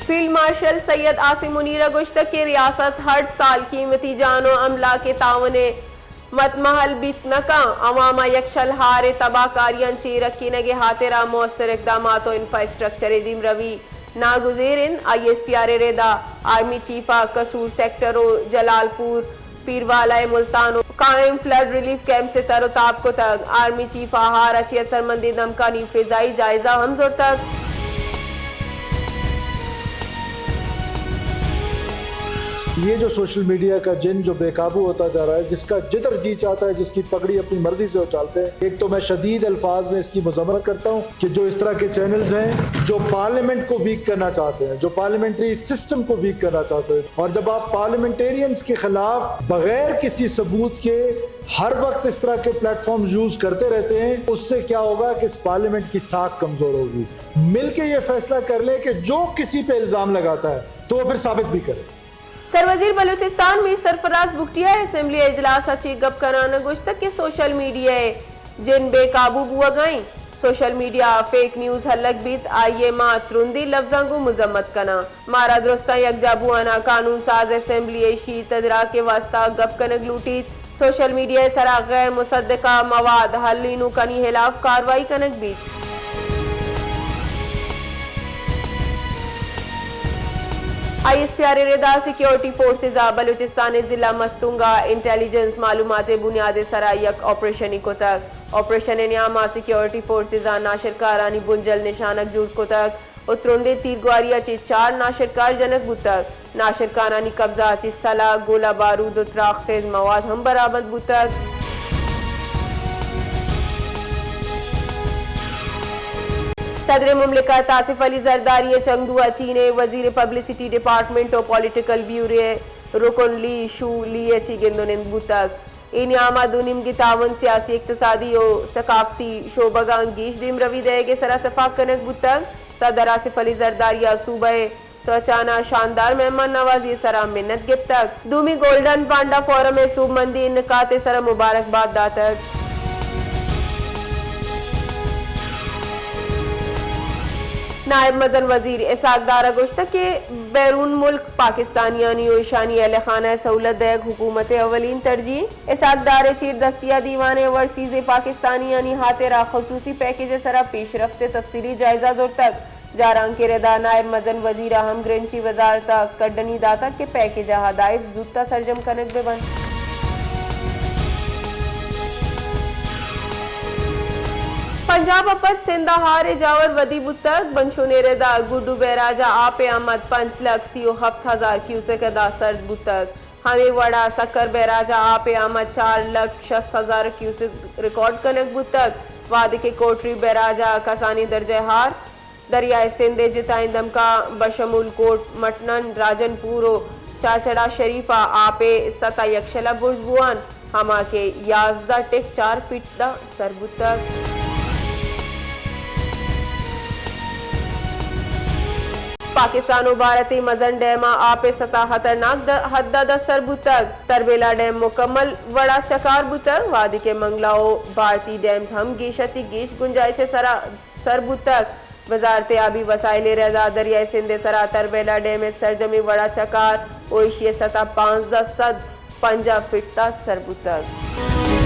Field marshal Syed عاصم منیر ءَ گوشتگ کہ ریاست ہر سال قیمتی جان ءُ املاک ءِ تاوان ءِ متمہل بیت نہ کن، عوام ءَ یکشل ہار ءِ تباہ کاریاں چیر کنگ ءِ ہاترا مؤثر اقدامات ءُ انفراسٹرکچر ءِ دیمروی ناگزیر اِنت۔ آئی ایس پی آر ءِ ردا آرمی چیف ءَ قصور سیکٹر ءُ جلال پور پیروالا ءِ ملتان ءُ قائم فلڈ ریلیف کیمپس ءِ تر ءُ تاب کتگ۔ آرمی چیف ءَ ہار ءَ چہ اثرمندیں دمکانی فضائی جائزہ ہم زرتگ۔ یہ جو سوشل میڈیا کا جن جو بے قابو ہوتا جا رہا ہے، جس کا جدھر جی چاہتا ہے، جس کی پگڑی اپنی مرضی سے اچالتے ہیں، ایک تو میں شدید الفاظ میں اس کی مذمت کرتا ہوں کہ جو اس طرح کے چینلز ہیں جو پارلیمنٹ کو ویک کرنا چاہتے ہیں، جو پارلیمنٹری سسٹم کو ویک کرنا چاہتے ہیں، اور جب آپ پارلیمنٹیرینز کے خلاف بغیر کسی ثبوت کے ہر وقت اس طرح کے پلیٹ فارمز یوز کرتے رہتے ہیں، اس سے کیا ہوگا کہ اس پارلیمنٹ کی ساکھ کمزور ہوگی۔ مل کے یہ فیصلہ کر لیں کہ جو کسی پہ الزام لگاتا ہے تو وہ پھر ثابت بھی کرے۔ سروزیر بلوچستان میر سرفراز بگٹی ءَ اسمبلی ءِ اجلاس ءَ چہ گپ کنان ءَ گوشتگ کہ سوشل میڈیا ءِ جن بے قابو بوگ ءَ اِنت۔ سوشل میڈیا ءَ فیک نیوز ہلگ بیت، آئی ءِ ما ترندیں لبزاں گوں مذمت کناں۔ مارا درستاں یکجا بوان ءَ قانون ساز اسمبلی ءِ شیرت ءُ دراک ءِ واستہ گپ کنگ لوٹیت۔ سوشل میڈیا ءِ سرا غیر مصدقہ مواد ہلینوکانی ہلاف کاروائی کنگ بیت۔ آئی ایس پی آر ءِ ردا سیکیورٹی فورسز ءَ بلوچستان ءِ ضلع مستونگ ءَ انٹیلیجنس معلومات ءِ بنیاد ءِ سرا یک آپریشنے کتگ۔ آپریشن ءِ نیام ءَ سیکیورٹی فورسز ءَ ناشرکارانی بنجل نشانگ جوڑ کتگ ءُ ترندیں تیرگواری ءَ چہ چار ناشرکار جنگ بوتگ۔ ناشرکارانی قبضہ ءَ چہ سلاہ، گولہ بارود ءُ تراخ خیز مواد ہم برآمد بوتگ۔ صدر مملکت آصف علی زرداری ءِ چنگدو ءَ چین ءِ وزیر پبلسٹی ڈیپارٹمنٹ ءُ پولیٹیکل بیورو ءِ رکن لی شو لی ءَ چہ گند ءُ نند بوتگ۔ اے نیام ءَ دو نیمگی تعاون سیاسی، اقتصادی ءُ ثقافتی شعبگاں گیش دیمروی دئیگ ءِ سرا تپاک کنگ بوتگ۔ صدر آصف علی زرداری ءَ صوبہ ءِ سوچان ءَ شاندار مہمان نوازی ءِ سرا منت گپتگ۔ دومی گولڈن پانڈا فورم ءِ سوبمندیں نکات ءِ سرا مبارکباد داتگ۔ نائب مزن وزیر اسحاق ڈار ءَ گوشتگ کہ بیرون ملک پاکستانیانی ءُ ایشانی اہل خانہ ءَ سہولت دئیگ حکومت ءِ اولین ترجیح۔ اسحاق ڈار ءِ چیر دستی ءَ دیوان ءِ اوورسیز ءِ پاکستانیانی ہاترا خصوصی پیکج ءِ سرا پیشرفت ءِ تفصیلی جائزہ زرتگ۔ جارانک ءِ ردا نائب مزن وزیر ءَ ہم گرنچی وزارت ءَ کڈنی داتگ کہ پیکج ءِ ہدائف زوت ءَ سرجم کنگ بہ بنت۔ پنجاب ءَ پد سندھ ءَ ہار ءِ جاور ودی بوتگ۔ بنشون ءِ ردا گڈو بیراج ءَ آپ ءِ آمد پنچ لکھ سی ءُ ہفت ہزار کیوسک ءَ داں سرد بوتگ۔ ہمے وڑا سکر بیراج ءَ آپ ءِ آمد چار لکھ شست ہزار کیوسک ریکارڈ کنگ بوتگ، وہدے کہ کوٹری بیراج ءَ کسانیں درجہ ءِ ہار۔ دریائے سندھ ءِ جتائیں دمگاں بشمول کوٹ مٹنن، راجن پور ءُ چاچڑا شریف ءَ آپ ءِ سطح یکشل ءَ برز بوان، ہما کہ یازدہ ٹک چار فٹ ءَ سر بوتگ۔ پاکستان ءُ بھارت ءِ مزن ڈیم ءَ آپ ءِ سطح خطرناک د-، حد ءَ دست سر بوتگ۔ تربیلا ڈیم مکمل وڑا چکار بوتگ، وہدے کہ منگلا ءُ بھارتی ڈیمز ہم گیش ءَ چہ گیش گنجائش ءِ سرا سر بوتگ۔ وزارت آبی وسائل ءِ ردا دریائے سندھ ءِ سرا تربیلا ڈیم ءِ سرجمیں وڑا چکار ءُ ایشی ءِ سطح پانزدہ سد پنجاہ فٹ ءَ سر بوتگ۔